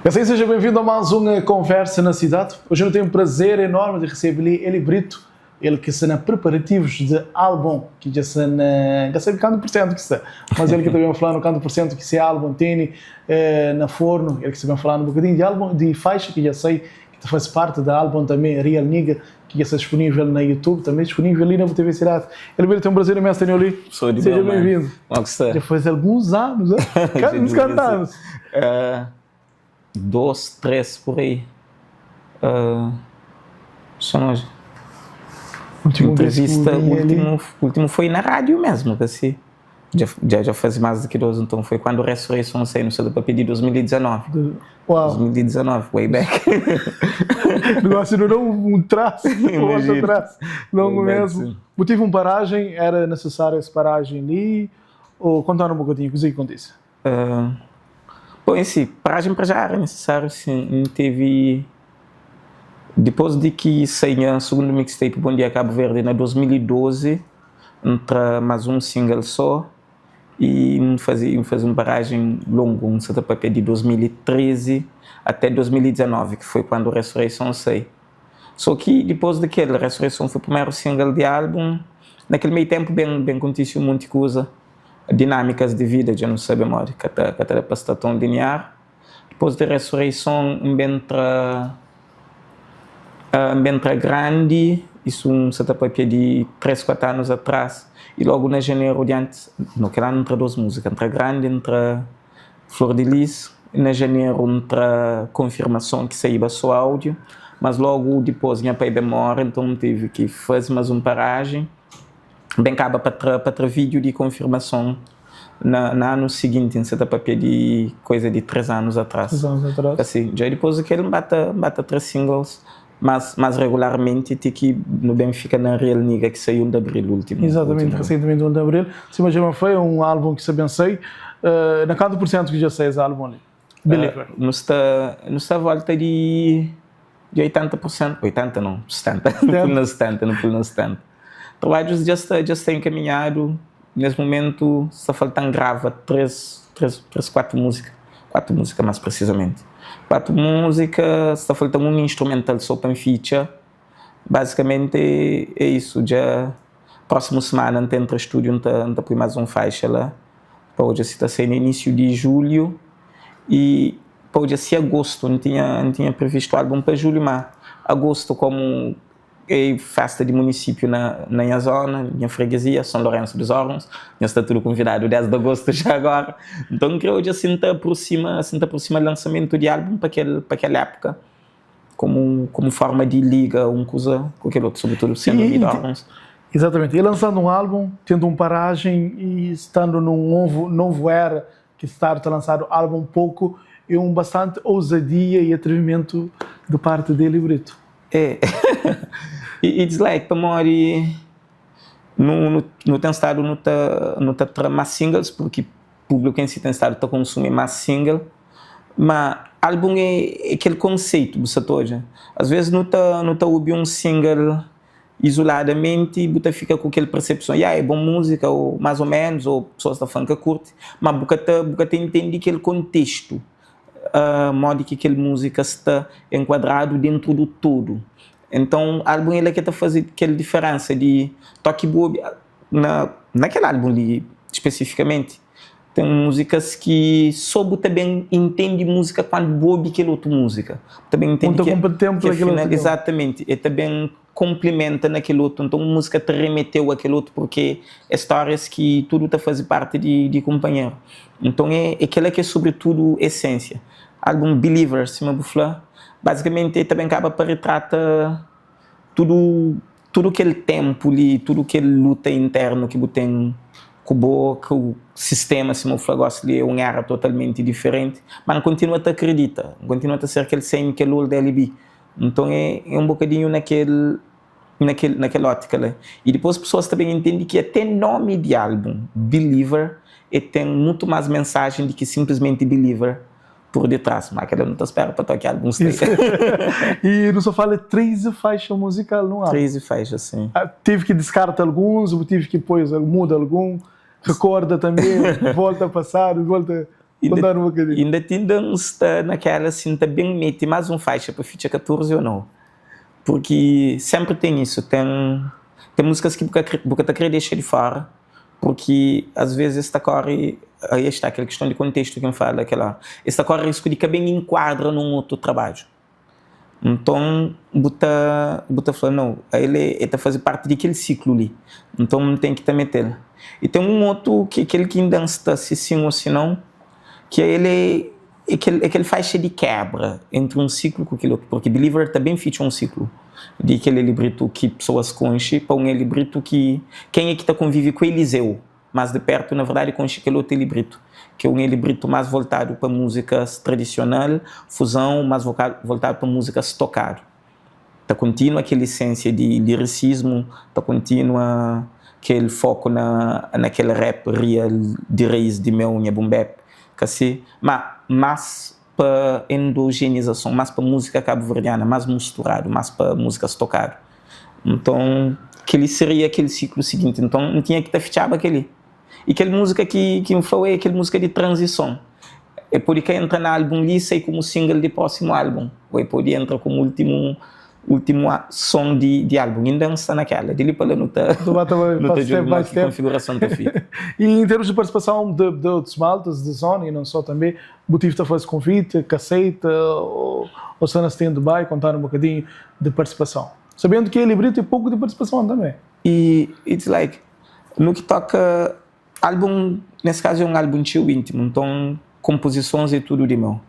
Assim, seja bem-vindo a mais uma Conversa na Cidade. Hoje eu tenho um prazer enorme de receber ali Eli Brito, ele que está na preparativos de álbum, que já está na... Já sabe quanto por cento que está, mas ele que também vai falar no quanto por cento que esse álbum tem na forno, ele que também vai falar um bocadinho de álbum, de faixa que já sei, que faz parte do álbum também, Real Nigga, que já está disponível na YouTube, também disponível ali na TV Cidade. Eli Brito, é um prazer imenso ter ali. Sou de Seja bom, mano. bem-vindo. Como que está? Já faz alguns anos, né? Nos cantamos. 2, 3 por aí. Só nós. Último vez que Entrevista, eu vi ali. último foi na rádio mesmo, que assim. Já faz mais do que 2, então foi quando Ressurreição saiu no seu papel de 2019. Uau! 2019, way back. Negócio não um traço, um outro Imagina. traço. Longo Way back, mesmo. sim. Motivo um paragem, era necessária essa paragem ali? Ou contar um bocadinho, o que é que acontece? Bom, em si, paragem para já era necessário, sim. Não teve... Depois de que saiu a segunda mixtape Bom Dia Cabo Verde, em 2012, entra mais um single só e fazia uma paragem longa, um certo papel de 2013 até 2019, que foi quando a Ressurreição saiu. Só que depois daquele, Ressurreição foi o primeiro single de álbum, naquele meio tempo bem aconteceu muita coisa, dinâmicas de vida, já não sabemos, que até, que até para estar tão linear. Depois da Ressurreição, entra grande, isso um certo papel de 3, 4 anos atrás, e logo na janeiro diante, no que lá entra duas músicas, entra grande, entra Flor de Lis, na janeiro entra confirmação que saiu só áudio, mas logo depois minha pai morre, então tive que fazer mais uma paragem, bem acaba para tra vídeo de confirmação na ano seguinte, em certo papel de coisa de 3 anos atrás. 3 anos atrás. Assim, já depois aquele bata 3 singles, mas regularmente tem que no Benfica na Real Nigga, que saiu de abril último. Exatamente, último. Recentemente 1 de abril. Sim, mas já foi um álbum que se pensei, na quanto por cento que já sei esse álbum ali? Believer. Não está à volta de 80%, 80 não, 70, 70. não pulo 70, não pulo 70. O trabalho já está encaminhado, nesse momento só faltam grava 3, 4 músicas, 4 músicas mais precisamente. 4 músicas, só falta um instrumental só para feature. Basicamente é isso, já próxima semana não tem entra estúdio, não tá, não tá põe mais um faixa lá. Pode ser tá saindo início de julho e pode ser agosto, não tinha previsto o álbum para julho, mas agosto como é festa de município na minha zona, minha freguesia, São Lourenço dos Órgãos, já está tudo convidado 10 de agosto já agora. Então creio que assim tá aproxima, assim tá aproxima o lançamento de álbum para aquela época, como forma de liga um coisa com aquele outro, sobretudo sendo de órgãos. Exatamente, e lançando um álbum, tendo um paragem e estando num novo era que está a lançar o álbum pouco, é um bastante ousadia e atrevimento de parte dele, Brito. É. E it's like, para mori, no tem estado, no tá, no tá tra mais singles, porque o público em si tem estado a consumir mais single, mas álbum é aquele conceito, você toda. Às vezes não tá ouvir um single isoladamente e você fica com aquela percepção, yeah, é boa música, ou mais ou menos, ou pessoas da funk curte, mas você tá entende aquele contexto, modo que aquela música está enquadrado dentro do todo. Então, o álbum ele é que tá fazendo aquela diferença de toque boa, naquele álbum ali, especificamente, tem músicas que só você também entende música quando boa aquela outra música. Também entende Muito competente que aquele afinal, outro tempo. exatamente, e também complementa naquele outro. Então, a música te remeteu àquele outro porque é histórias que tudo tá fazendo parte de companheiro. Então, é aquela que é sobretudo essência. Álbum Believer, se me bufla, basicamente também acaba para retrata tudo aquele tempo ali, tudo aquele luta interno que tem com o boca, o sistema, se me fala, gosta de uma era totalmente diferente, mas continua a acreditar, continua a ser aquele same que é o da LB. Então é um bocadinho naquela ótica lá. E depois as pessoas também entendem que até nome de álbum, Believer, e tem muito mais mensagem do que simplesmente Believer por detrás. Mas aquela não tá esperando para tocar álbum. Isso. E no só fala 13 faixas musical no álbum. 13 faixas, sim. Ah, tive que descartar alguns, tive que depois muda algum, recorda também, volta a passar, volta... Conta-nu un bokadinhu. Inda ti inda N sta nakela si N ta ben mete más un faixa pa fitxa 14 ou nau. Porque senpri ten isu, ten ten múzikas ki bu ka kre bu ka ta kre dexa di fora, porque as vezes es ta kore, aí está kel kiston di kontestu ki N fala kel ora, es ta kore risku di ka ben inkuadra nun otu trabadju. Nton bu ta bu ta fla nau, el e ta faze parti di kel siklu li, nton N ten ki ta mete-l. I ten un otu ki é kel ki inda N sta si sin o si nau, ki el é é kel é kel faixa di kebra entri un siklu ku kel otu, purki Believer ta ben fitxa un siklu di kel Eli Brito ki pesoas konxe pa un Eli Brito ki kenha ki ta konvive ku Eliseu más di pertu na verdadi konxe kel otu Eli Brito ki é un Eli Brito más voltadu pa múzikas tradisional, fuzão, más voltadu pa múzikas tokadu. Ta kontinua kel isensia di lirisismu, ta kontinua kel foku na na kel rap real di raiz di meu, nha boom bap, ka si? Ma más pa endojenizason, más pa múzika kabuverdiana, más musturadu, más pa múzikas tokadu. Nton, kel-li seria kel siklu siginti. Nton, N tinha ki ta fitxaba kel-li. I kel múzika ki ki N fla-u é kel múzika di tranzison. El pode ka entra na álbun li i sai komu single di prósimu álbun, ô el pode entra komu últimu últimu son di di álbun. Inda N sta na kela. Di li pa la nu ta Nu ba ta nu ta step djobe by modi ki step. konfigurason ta fika. I em termos de participação de de otus maltas de zona e não só também, bu tive ta faze convite, ka aceita ou ou sta na stand by? Conta-nu um bocadinho de participação. Sabendo que Eli Brito é pouco de participação também. E it's like, no ki toka álbum, nes kazu é un álbum txeu íntimu, nton konpozisons é tudu di meu.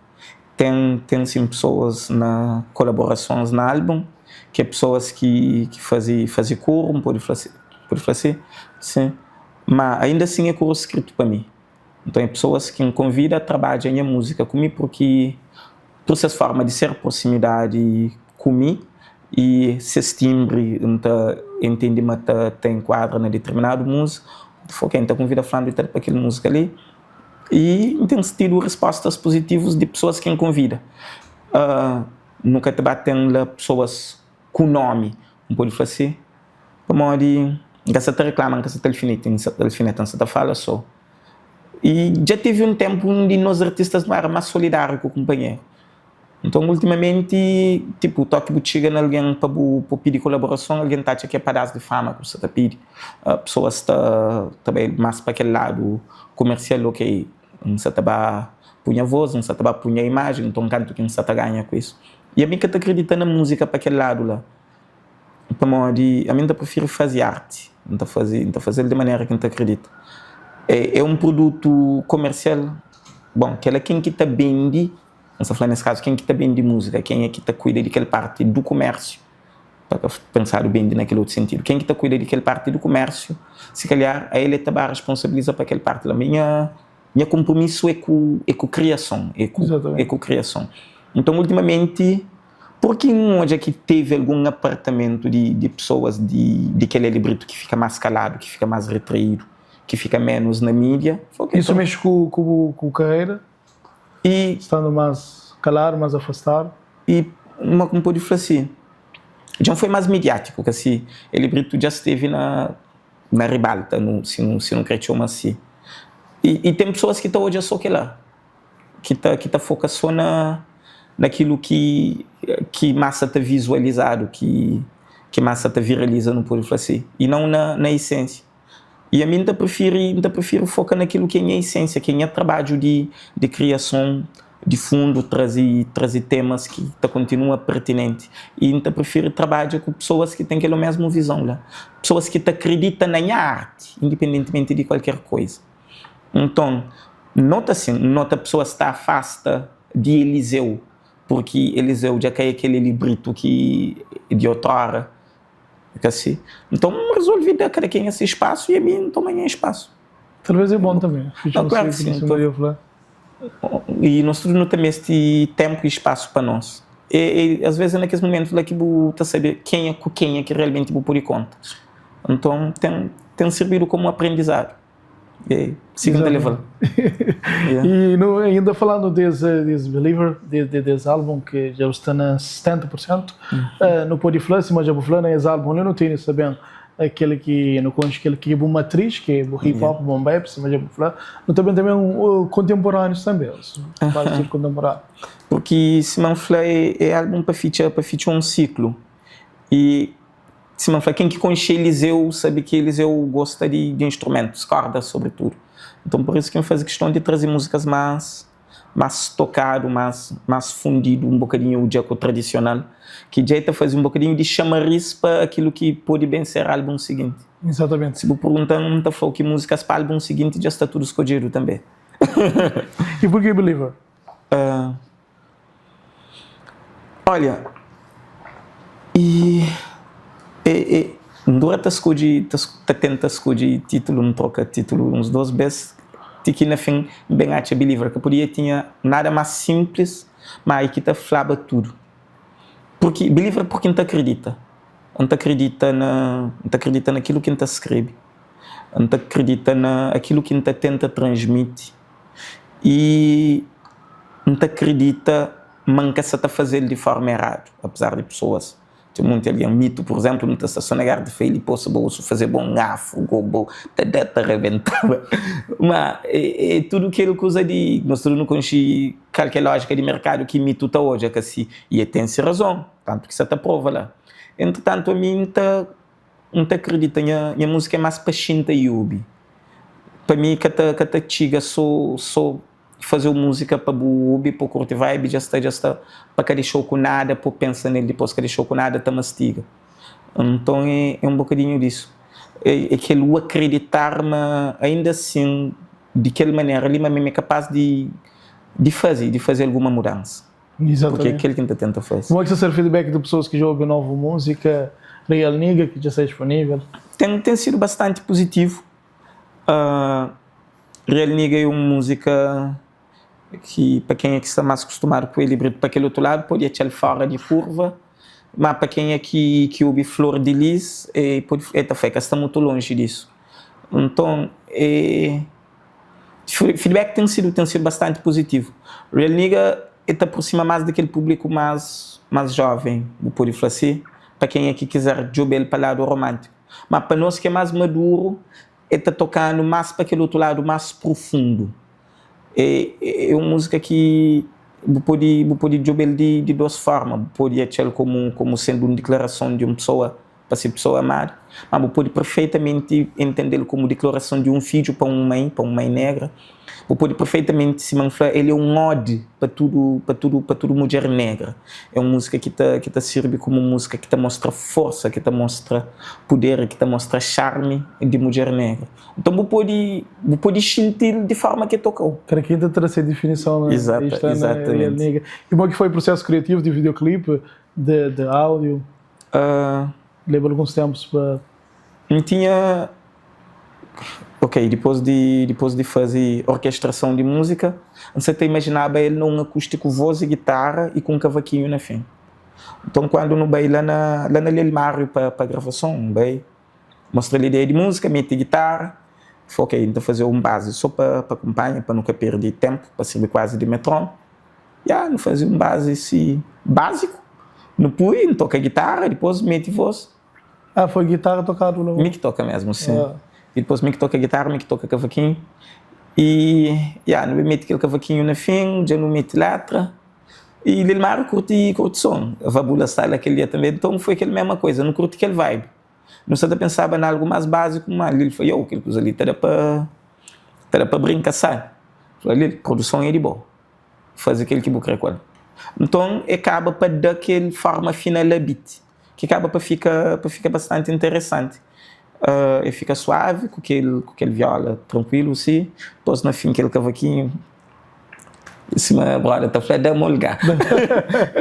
Ten ten sin pesoas na kolaborasons na álbum, ki é pesoas ki ki faze faze koru, N pode fla si pode fla si? Sin. Ma ainda sin é koru skritu pa mi. Nton é pesoas ki N konvida trabadja nha múzika ku mi purki pur ses forma di ser, proximidadi ku mi i ses tinbri N ta entende ma ta ta enkuadra na determinadu múzika. N ta fla ok, N ta konvida fulanu di tal pa kel múzika li i N ten tidu respostas puzitivus di pesoas ki N konvida. Nu ka ta ba ten la pesoas ku nomi, N pode fla si. Pamodi N ka sa ta reklama, N ka sa ta alfineti, N sa ta alfineta, N sa ta fala so. I dja tevi un tenpu undi nos artistas nu era más solidáriu ku kunpanheru. Nton ultimamenti, tipu, toki bu txiga na algen pa bu pidi kolaborason, algen ta atxa ki é padás di fama ki bu sa ta pidi. Pesoas ta ta bai más pa kel ladu kumersial, ok, N sa ta ba pui nha vós, N sa ta ba pui nha imajen, nton kantu ki N sa ta ganha ku isu? I ami ka ta kridita na múzika pa kel ladu la. Pamodi ami N ta prifiri faze arti, N ta faze, N ta faze-l di manera ki N ta kridita. É un produtu komersial, bon, kel-la ken ki ta bende, N sta fla nes kazu ken ki ta bende múzika, kenha ki ta kuida di kel parti du kumérsiu, pa ka pensadu bende na kel otu sentidu, ken ki ta kuida di kel parti du kumérsiu, si kalhar a el e ta ba responsabiliza pa kel parti la. Mi nha nha konpromisu é ku é ku kriason, é ku é ku kriason. Nton ultimamenti. Purki N odja ki tevi algun apartamentu di pesoas di kel Eli Brito ki fika más kaladu, ki fika más retraídu, ki fika ménus na mídia. Isu mexe ku bu karera? I. Standu más kaladu, más afastadu? I ma N pode fla si, dja N foi más midiátiku, ka si Eli Brito dja stevi na ribalta, si nu kre txoma si. I ten pesoas ki ta odja so kila. ki ta ki ta foka so na nakilu ki ki más sa ta vizualizadu ki ki más sa ta viraliza nu pode fla si i nau na na isensia i ami N ta prifiri N ta prifiri foka nakilu ki é nha isensia ki é nha trabadju di di kriason di fundu traze traze temas ki ta kontinua pertinenti i N ta prifiri trabadja ku pesoas ki ten kel mesmu vizon la pesoas ki ta kridita na nha arti indipendentimenti di kualker koiza. Nton, nota sin, nota pesoas ta afasta di Elizeu, purki Elizeu dja ka é kel Eli Brito ki di otrora, ka si? Nton, N rezolvi da kada kenha se spasu i ami N toma nha spasu. Talvez é bon tanbe, fitxa un sirkulu sima Maria fla. I nos tudu nu ta meste tenpu i spasu pa nos. E as ves é na kes mumentu la ki bu ta sabe kenha ku kenha ki realmenti bu pode konta. Nton, ten sirbidu komu aprendizadu. Si ki leva-l. E no, ainda falando desse, desse Believer, de, de, desse álbum que já está na 70%, no pode falar, se mas já vou falar, nesse álbum eu não tenho sabendo. Aquele ki nu konxe kel ki é bu matriz, ki é bu hip hop, boom bap, sima dja bu fla. Nu ta ben tanbe un kontemporânius tanbe, kuazi tudu kontemporâniu. Purki sima N fla é álbum pa fitxa pa fitxa un siklu. I sima N fla ken ki konxe Eliseu sabe ki Eliseu gosta di instrumentus, kordas sobritudu. Nton pur isu ki N faze kiston di traze múzikas más más tokadu, más más fundidu un bokadinhu dja ku tradisional, ki dja e ta faze un bokadinhu di xamariz pa akilu ki pode ben ser albun siginti. Izatamenti. Si bu pergunta-m, N ta fla-u ki múzikas pa albun siginti dja sta tudu skodjedu tanbe. I purki Believer? Olha, e e e N dura ta skodje ta tenta skodje titulu, N troka titulu uns dos bes, ti ki na fin N ben atxa Believer, ka podia tinha nada más sinplis, má i ki ta flaba tudu. Purki Believer purki N ta kridita, N ta kridita na N ta kridita na kilu ki N ta skrebe, N ta kridita na akilu ki N ta tenta transmiti. I N ta kridita ma N ka sa ta faze-l di fórma eradu, apezar di pesoas, ten monti algen, mitu pur izénplu, mi ta sta so na garra di fé li, posa bo osu faze bo un afro, go bo ta da ta rebentaba. Ma é tudu kel kuza di nos tudu nu konxe kal ki é lójika di merkadu ki mitu ta odja ka si, i el ten si razon, tantu ki sa ta prova la. Entritantu ami N ta. N ta kridita nha nha múzika é más pa xinta i obi. Pa mi ka ta ka ta txiga so so faze un múzika pa bu obi pa bu kurti vibe dja sta dja sta pa ka dexau ku nada pa bu pensa nel dipôs ka dexau ku nada ta mastiga. Nton é é un bokadinhu disu. É é kel u akriditar ma ainda asin di kel manera li ma mi mi é kapaz di di faze di faze alguma mudansa. Porque é kel ki N ta tenta faze. Como é ki sta ser feedback di pessoas ki dja obi novu música Real Nigga ki dja sta disponível? Ten ten sidu bastante puzitivu. Real Nigga é un música ki pa kenha ki sta más kustumadu ku el pa kel otu ladu pode atxa-l fora di kurva, má pa kenha ki ki obi Flor de Lis e pode e ta fla ka sta mutu lonji disu. Nton e. Feedback ten sidu ten sidu bastante puzitivu. Real Nigga e ta aprosima más di kel públiku más más jóven, bu pode fla si, pa kenha ki kizer djobe-l pa ladu romántiku. Má pa nos ki é más maduru, e ta toka-nu más pa kel otu ladu más profundu. É é un múzika ki bu pode bu pode djobe-l di di dôs fórma, bu pode atxa-l komu komu sendu un diklarason di un pesoa pa se pesoa amadu, ma bu pode perfeitamenti entende-l komu diklarason di un fidju pa un mãe, pa un mãe negra. Bu pode perfeitamenti, sima N fla, el é un ode pa tudu, pa tudu, pa tudu mudjer negra. É un múzika ki ta, ki ta sirbi komu múzika ki ta mostra forsa, ki ta mostra puder, ki ta mostra xarmi di mudjer negra. Nton bu pode, bu pode xinti-l di forma ki el toka-u. Kada ken ta tra se difinison, Izata, izatamenti. I mo ki foi prosesu kriativu di videoclip, di, di áudiu? Leba alguns tempus pa. N tinha. Ok, dipôs di dipôs di faze orkestrason di múzika, N sa ta imajinaba el na un akústiku vós i gitara i ku un kavakinhu na fin. Nton kandu nu bai la na la na Lel Máriu pa pa gravason, N bai mostra-l ideia di múzika, mete gitara, N fla ok, N ta faze un bazi sô pa pa kunpanha, pa nu ka perde ténpu, pa sirbi kuazi di metrônomu. Ya, nu faze un bazi si básiku, nu pui, nu toka gitara, dipôs meti vós. Ah, foi gitara tokadu la? Mi ki toka mesmu, sin. Ah. E dipôs mi ki toka gitara, mi ki toka kavakinhu. E ya, nu ben meti kel kavakinhu na fin, dja nu meti letra. E Lilmar kurti, kurti son. Vabula sta la kel dia tanbe, nton foi kel mesma koza, nu kurti kel vibe. Nu sa ta pensaba na algu más básiku, má Lil fla, Yow, kel kuza li ta da pa, ta da pa brinka sabi. Fla, Lil, produson é di bo. Faze kel ki bu kre ku el. Nton, e kaba pa da kel forma final a beat, ki kaba pa fika pa fika bastanti interesanti. E fika suavi ku kel ku kel viola trankuilu si, dipos na fin kel kavakinhu, sima broda ta fla, da molga.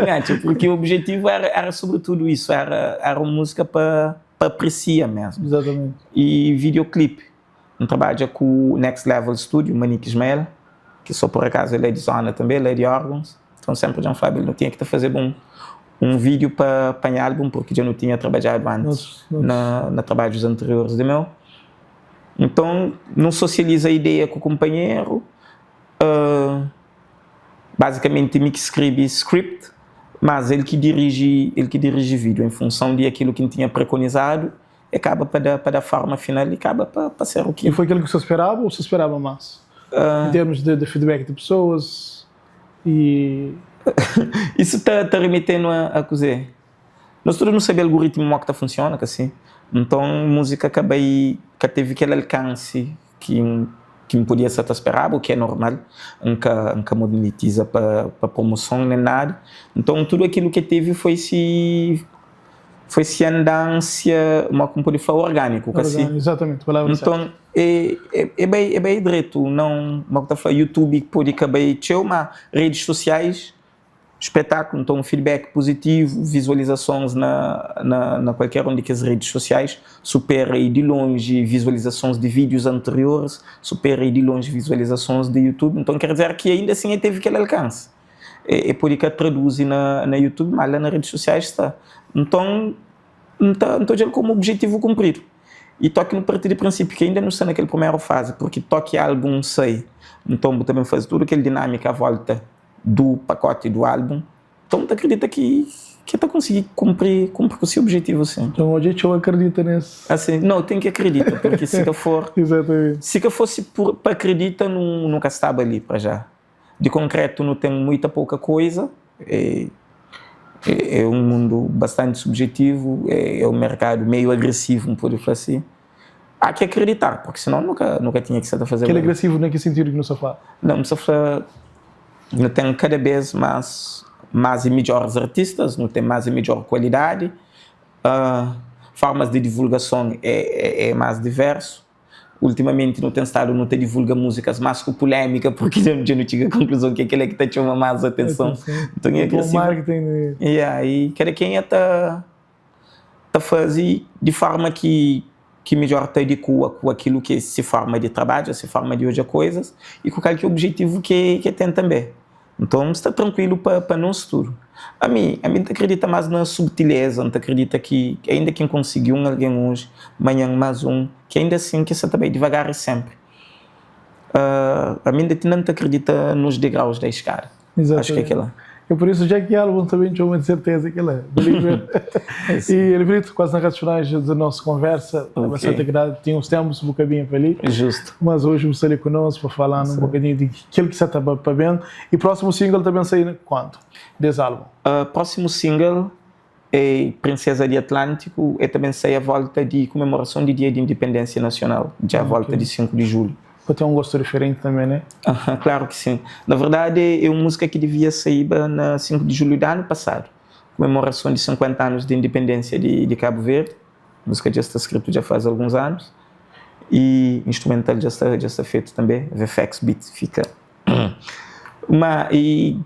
Nha, purki objetivu era era sobretudu isu, era era un musika pa pa apresia mesmu. Izatamenti. I videoclip. N trabadja ku Next Level Studio, Manique Ismael, ki so por akazu el é di zona tanbe, el é di Órgãos. Nton senpri dja N flaba el nu tinha ki ta fazeba un un vídiu pa pa nha álbun purki dja nu tinha trabadjadu antis na na trabadjus anterioris di meu. Nton nu sosializa ideia ku kunpanheru. Bazikamenti mi ki skrebe script, mas el ki diriji el ki diriji vídiu en funson di akilu ki N tinha prekonizadu. E kaba pa da pa da forma final e kaba pa pa ser o ki. E foi aquilo que você esperava ou você esperava mais? Em termos de feedback de pessoas e. Isso ta ta remetendo a kuzê? Nos tudu nu sabe algoritmo mo ki ta funciona ka si? Nton música ka bai ka teve kel alcance ki ki N podia sa ta speraba, o ki é normal, N ka N ka monetiza pa pa promoson nen nada. Nton tudu akilu ki teve foi si foi si andânsia, mo ki N pode fla, orgániku, ka si? Exatamente, palavra sérta. Nton é é bai é bai dretu, não mo ki ta fla YouTube pode ka bai txeu, ma redes sosiais Espetáculo, nton feedback positivo, visualizasons na na na kualker un di kes redes sosiais supera i di lonji visualizasons di vídeos anteriores, supera i di lonji visualizasons di YouTube, nton ker dizer ki ainda asin e tevi kel alkansi. E e podi ka traduzi na na YouTube, ma la na redes sosiais sta. Nton N ta N ta odja-l komu objetivu kunpridu. I toki nu parti di prinsipiu ki ainda nu sta na kel primeru fazi, purki toki albun sai, nton bu ta ben faze tudu kel dinamika a volta du pakoti du albun, nton N ta akredita ki ki ta konsigi kunpri kunpri ku si objetivu sin. Nton odja txeu akredita nes. Asin, no, ten ki akredita, purki si ka for, Exatamente. si ka fosi pur pa akredita nu nu ka staba li pa ja. Di konkretu nu ten muita pouka koiza, é é un mundu bastanti subjetivu, é un merkadu meiu agresivu, N pode fla si. Há ki akreditar, porque senão nu ka nu ka tinha ki sa ta fazeba. Kel agresivu na ki sentidu ki nu sta fla? Não, nu sta fla nu ten kada bes más más i midjoris artistas, nu ten más i midjor kualidadi, formas di divulgason é é más diversu. Ultimamenti nu ten stadu nu ta divulga músikas más ku pulémika porque dja dja nu txiga konkluzon ki é kel-la ki ta txoma más atenson. Nton é agresivu. Yeah, i kada kenha ta ta faze di forma ki ki midjor ta adikua ku akilu ki é se forma di trabadja, se forma di odja koizas i ku kal ki é objetivu ki ke ten tanbe. Nton, sta trankuilu pa pa nos tudu. Ami, ami N ta kridita más na subtileza, N ta kridita ki ainda ki N konsigi un algen oji, manhan más un, ki ainda asin ki sa ta bai divagar i senpri. Ami inda tinda N ta kridita nos degraus da eskada. Acho ki é kila. É por isso já que álbum também txoma de certeza kila. E Elibrito, quase na redes finais da nossa conversa, okay. Bastante grande, tinha uns tempos um bocadinho para ali. Justo. Mas hoje você ali conosco para falar um bocadinho de aquilo que está para bem. E próximo single também sai quando? Desse álbum? Próximo single é Princesa de Atlântico e também sai a volta de comemoração de Dia de Independência Nacional, já a volta de 5 de julho. Para ter um gosto diferente também, né? Claro que sim. Na verdade, é uma música que devia sair na 5 de julho do ano passado. Comemoração de 50 anos de independência de Cabo Verde. A música já está escrita já faz alguns anos. E instrumental já está feito também. VFX Beat fica. Mas, e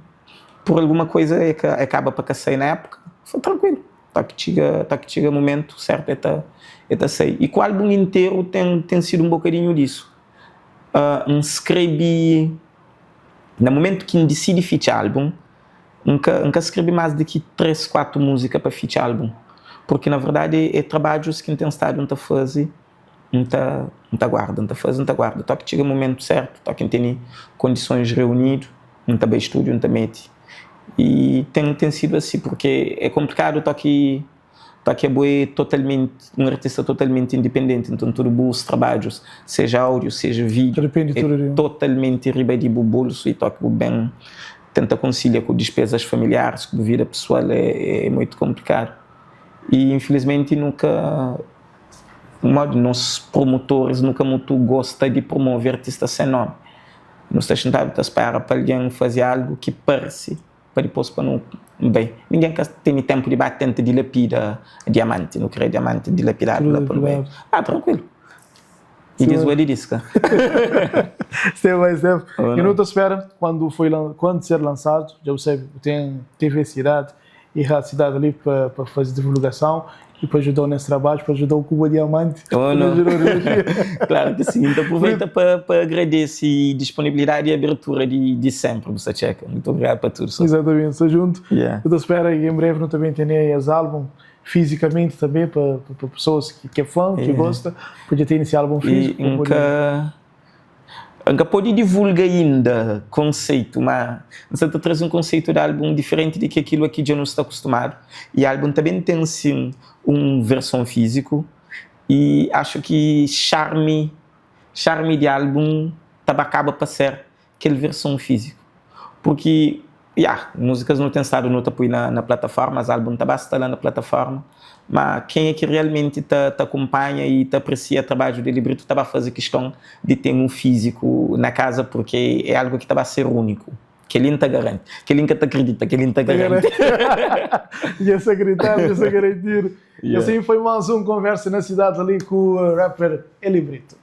por alguma coisa é que acaba para sair na época. Foi tranquilo. Tá que chega, tá que chega momento certo é tá, é tá sair. E com o álbum inteiro tem sido um bocadinho disso. N skrebe, na momento ki N disidi fitxa álbum, N ka, N ka skrebe más di ki 3, 4 múzika pa fitxa álbum. Porque na verdadi é trabadjus ki N ten stadu N ta faze, N ta, N ta guarda, N ta faze, N ta guarda. Tó ki txiga momentu sértu, tó ki N tene kondisons reunidu, N ta bai stúdiu, N ta mete. E ten sidu asi, porque é konplikadu tó ki Tá ki abo é totalmenti un artista totalmenti independenti, nton tudu bus trabadjus, seja áudio, seja vídeo, é totalmenti riba di bu bolsu i toki bu ben tenta konsilia ku dispezas familiaris, ku bu vida pesoal é muitu konplikadu. I infilismenti nu ka modi nos promotoris nu ka mutu gosta di promove artista sen nomi. Nu sta xintadu ta spera pa algen faze algu ki parse pa dipôs pa nu bai. Ningen ka tene ténpu di ba tenta dilapida diamanti. Nu krê diamanti dilapidadu la pa nu bai. Ah, trankuilu. E diz o ali diz ka. Step by step. E nu ta spera quando foi quando ser lançado, dja bu sabe, bu ten TV Cidade e Rádio Cidade ali pa faze divulgação e pa ajudau nes trabadju, pa ajudau ku bu diamanti. Oh, não. Claro que sim. Então aproveita pa agradece disponibilidade e abertura de sempre, bu sta txeka. Muito obrigado pa tudo. Exatamente, sta junto. Eu ta spera que em breve nu também tene es álbum fisicamente também pa pessoas que é fã, que gosta, podia ter esse álbum físico. E nunca N ka pode divulga inda konseitu, ma N sta ta traze un konseitu di albun diferenti di ki akilu a ki dja nu sta kustumadu. I albun ta ben ten sin un verson fiziku. E acho ki charme, charme di álbum ta ba kaba pa ser kel verson físico. Porque, ya, músicas nu ten stadu nu ta pui na, na plataformas, álbum ta ba sta la na plataforma, ma kenha ki realmente ta, ta acompanha e ta aprecia trabadju di Hely Brito ta ba faze kiston di ten um físico na casa porque é algo ki ta ba ser único. Kel-li N ta garanti. Kel-li N ka ta kridita, kel-li N ta garanti. Dja sta kriditadu, dja sta garantidu. Assim foi mais um Conversa na Cidade ali ku rapper Hely Brito.